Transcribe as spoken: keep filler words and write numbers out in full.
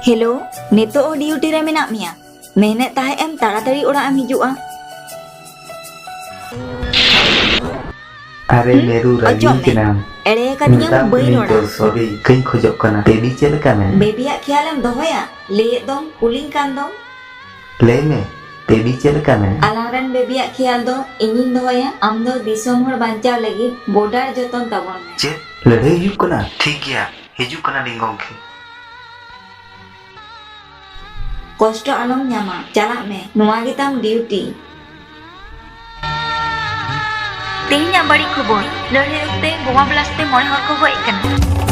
Hello, ᱱᱤᱛᱚᱜ ᱦᱚᱸ duty ᱨᱮ ᱢᱮᱱᱟᱜ ᱢᱮᱭᱟ? ᱢᱮᱱᱮᱫ ᱛᱟᱦᱮᱸᱫ ᱮᱢ ᱛᱟᱲᱟᱛᱟᱲᱤ ᱚᱲᱟᱜ ᱮᱢ ᱦᱤᱡᱩᱜᱼᱟ᱾ ᱟᱨᱮ ᱦᱩᱸ? ᱢᱮᱨᱩ, ᱨᱟᱹᱜᱤ ᱚᱪᱚᱜ ᱢᱮ᱾ ᱠᱟᱱᱟᱢ᱾ ᱮᱲᱮ ᱟᱠᱟᱫᱤᱧᱟᱢ, ᱢᱮᱛᱟᱢ ᱵᱟᱹᱧ ᱠᱟᱹᱱᱟᱹᱧ ᱨᱚᱲᱟ᱾ ᱛᱚ, ᱥᱚᱨᱤ, ᱠᱟᱹᱧ ᱠᱷᱚᱡᱚᱜ ᱠᱟᱱᱟ᱾ ᱵᱮᱵᱤᱭᱟᱜ ᱠᱷᱮᱭᱟᱞᱮᱢ ᱫᱚᱦᱚᱭᱟ? ᱞᱟᱹᱭᱮᱫ ᱫᱚᱢ, ᱠᱩᱞᱤᱧ ᱠᱟᱱ ᱫᱚᱢ᱾ ᱞᱟᱹᱭ ᱢᱮ, ᱵᱮᱵᱤ ᱪᱮᱫ ᱞᱮᱠᱟ ᱢᱮᱱᱟᱭᱟ? ᱟᱞᱟᱝ ᱨᱮᱱ ᱵᱮᱵᱤᱭᱟᱜ ᱠᱷᱮᱭᱟᱞ ᱫᱚ ᱤᱧᱤᱧ ᱫᱚᱦᱚᱭᱟ, ᱟᱢ ᱫᱚ ᱫᱤᱥᱚᱢ ᱦᱚᱲ ᱵᱟᱧᱪᱟᱣ ᱞᱟᱹᱜᱤᱫ ᱵᱚᱰᱟᱨ ᱡᱚᱛᱚᱱ ᱛᱟᱵᱚᱱ ᱢᱮ᱾ ᱪᱮᱫ? ᱞᱟᱹᱲᱦᱟᱹᱭ ᱦᱩᱭᱩᱜ ᱠᱟᱱᱟ? ᱴᱷᱤᱠ ᱜᱮᱭᱟ, ᱦᱤᱡᱩᱜ ᱠᱟᱱᱟᱞᱤᱧ ᱜᱚᱢᱠᱮ᱾ ᱠᱚᱥᱴᱚ ᱟᱞᱚᱢ ᱧᱟᱢᱟ, ᱪᱟᱞᱟᱜ ᱢᱮ, ᱱᱚᱣᱟ ᱜᱮᱛᱟᱢ ᱰᱤᱭᱩᱴᱤ᱾ ᱛᱮᱦᱮᱧᱟᱜ ᱵᱟᱹᱲᱤᱡ ᱠᱷᱚᱵᱚᱨ, ᱞᱟᱹᱲᱦᱟᱹᱭ ᱚᱠᱛᱮ ᱵᱳᱢᱟ blast ᱛᱮ ᱢᱚᱬᱮ ᱦᱚᱲ ᱠᱚ ᱜᱚᱡ ᱟᱠᱟᱱᱟ᱾